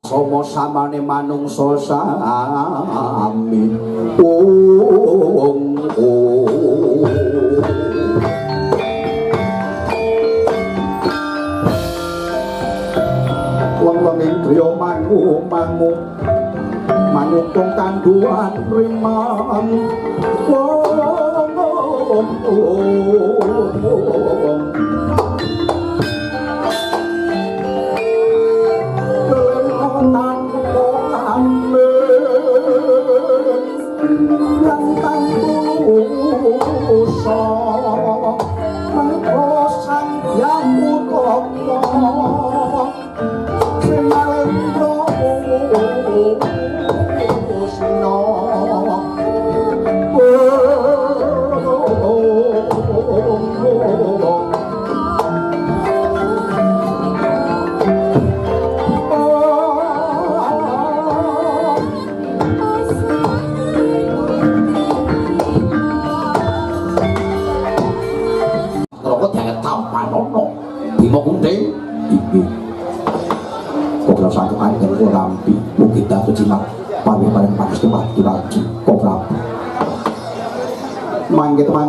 Sama samane manungsa sami. Ong wong-wong ing griya mangu mangu manungkung kandhuwan rimang. Wong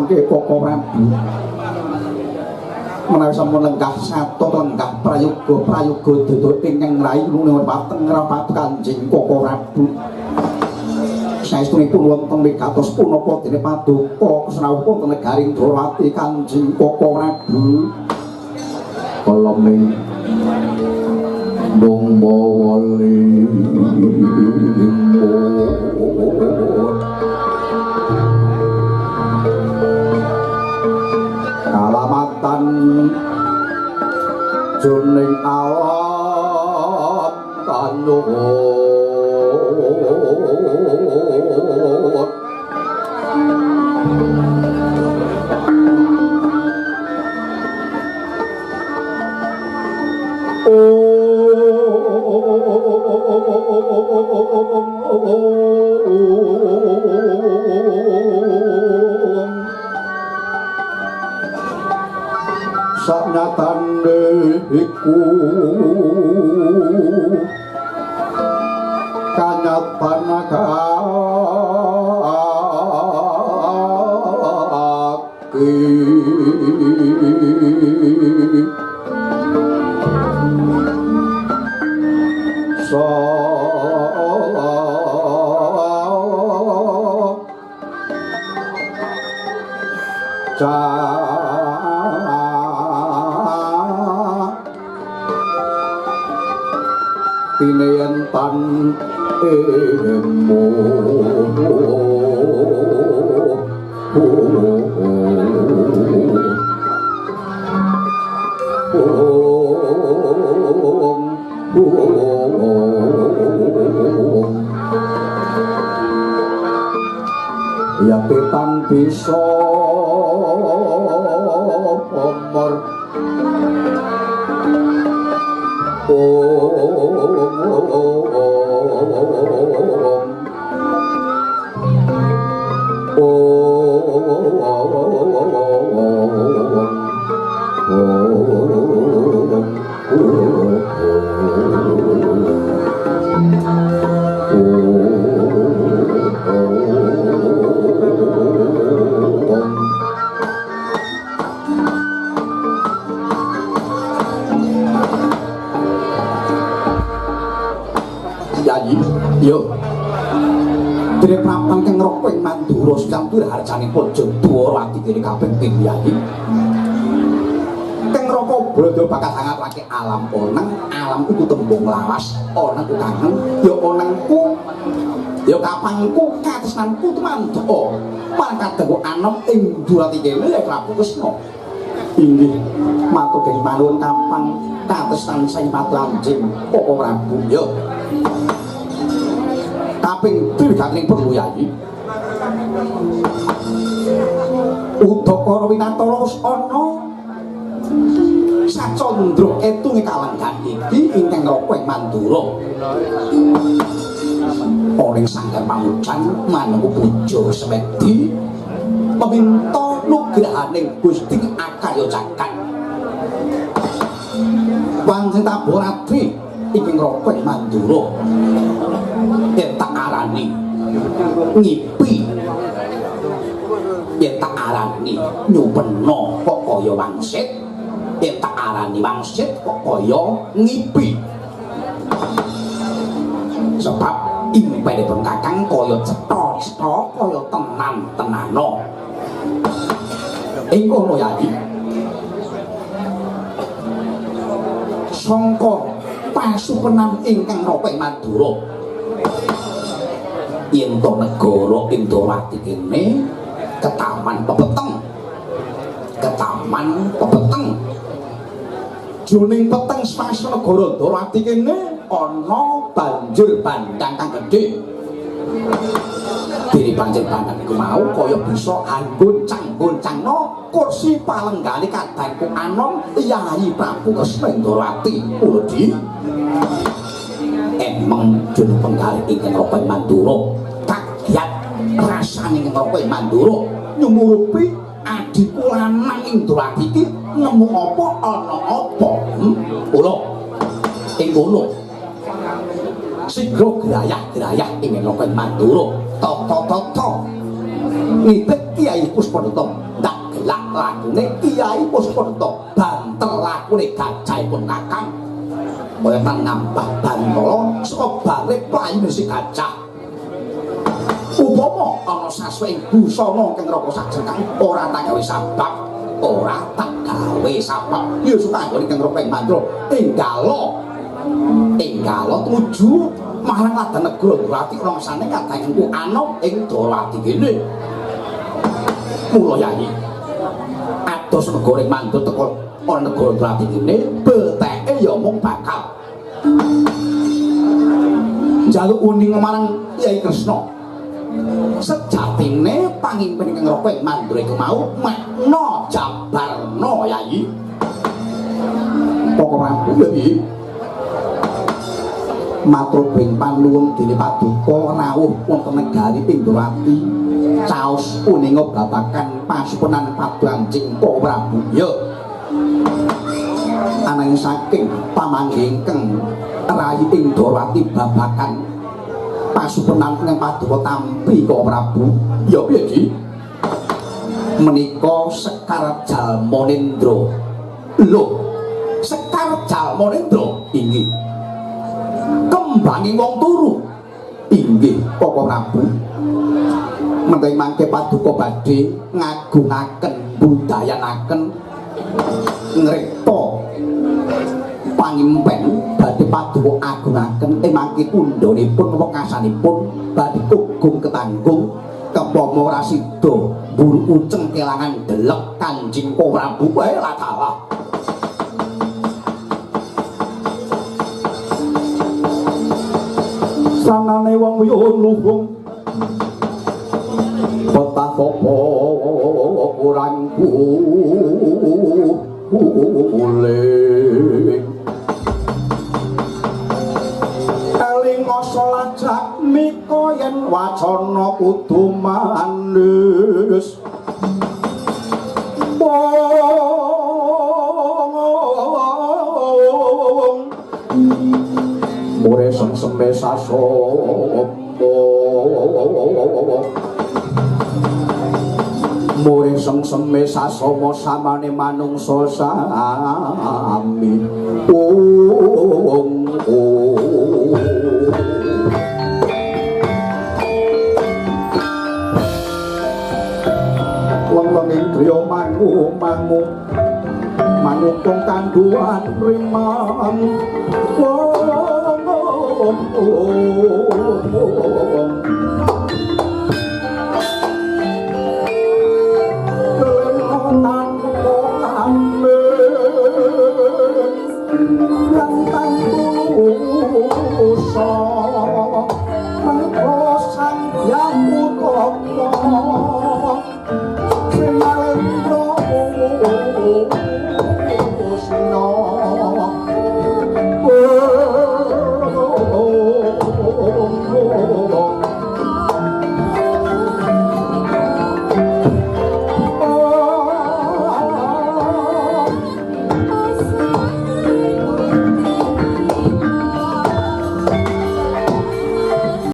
mangke Koko Prabu menawi sampun lenggah sato lenggah prayoga prayoga dodol ingkang rai nuwun pateng rapat Kanjeng Koko Prabu. Saestunipun wonten wigatos punapa dene paduka srawuh wonten negaring Dwarawati Kanjeng Koko Prabu. Kolome mung mawa kalamatan juning alam kanyuhun saknyatane iku kanyatan kaki sa tine tan emo ya tetan bisa pomor yo dene prapan kang ngroko ing Mandura sekantu harjanipun Dwarawati dene kabeh tim yai. Kang ngroko blanda bakal hangatake alam oneng, alam iku tembung lawas, oneng ku kangen, ya onengku ya kapangku katresnanku tumandha. Marang kadang anem ing Dwarawati kene ya Prabu Kresna. Inggih matur dening panuwun kapang katresnan sing patu anjing Koko Prabu. Yo kaping triganing perlu yai. Udakara winatara wis ana sacandra ketunge kalenggan iki ingkang ngroko ing Mandura. Ana ing sanggar pamucan manunggu puja semedi meminta nugrahaning Gusti Akarya Cakan. Pancen Taboratri ing Ropeng Mandura. Yen tak arani ngipi, yen tak arani nyupena kok kaya wangsit, yen tak arani wangsit kok kaya ngipi. Sebab impenipun Kakang kaya cetha-cetha kaya tenan-tenana. Ing kono Yayi, sangka pasupenan ingkang Ropeng Mandura yen to negara Indrawati kene ketaman pepeteng, ketaman pepeteng. Jroning peteng swasa negara Ndrawati kene ana banjir bandang kang gedhe. Dene banjir bandang iku mau kaya bisa anggoncang-goncangno kursi palenggane kadangku anom Yayi Prabu Kresna Indrawati. Uldi emeng jroning penggalih ingkang Ropeng Mandura kagiat rasane ing Ropeng Mandura nyumurupi adhiku lanang Indrawati iki nemu apa ana apa. Kula ing kono sigra grayah-grayah ing Ropeng Mandura tata-tata nitih Kyai Puspadata ndak gelak lakune Kyai Puspadata banter lakune gajahipun Kakang kaya tan nambah bantala saka balik playune si gajah. Upama ana saswe ing busana kang raka sajengkang ora tak gawe sabab, ora tak gawe sabab. Ya suka anggone kang Ropeng Mandura enggalo enggalo tumuju marang ladang negara Ndrawati rangsane kadangku anom ing Ndrawati kene. Mula Yayi ados negara ing Mandura teko ana negara Ndrawati kene beteke ya mung bakal njaluk uning marang Kyai Kresna. Sejatine pangimpin ingkang Ropeng Mandura iku mau makna jabarna Yayi. Pokok Prabu Yayi matur bing panuwun dene paduka rawuh wonten negari Indrawati caos uninga babagan pasupenan Paduancing Prabu. Ya ananging saking pamanggih ingkang rayi Indrawati babagan pasupenan ingkang paduka tampi ka Prabu. Ya piye Ki? Menika Sekar Jalmanendra. Lho, Sekar Jalmanendra inggih kembange wong turu. Inggih Koko Prabu. Menawi mangke paduka badhe ngagungaken budayanaken ngripta pangimpen badhe paduka agungaken ing mangke tundhonipun wekasanipun badhe kugung ketanggung kepama ora sida mburu uceng kelangan delek Kanjeng Prabu. Wae lah kalah. Sanane wong yo luhung petah sapa kurang kuling eling asa lajak mika yen wacana kudu manis. Mure sengseme sasomo mure sengseme sasomo samane manungsa sami. Ung wong-wong ing griya mangu-mangu manukung kandhuwan rimang. Lan tangtu usa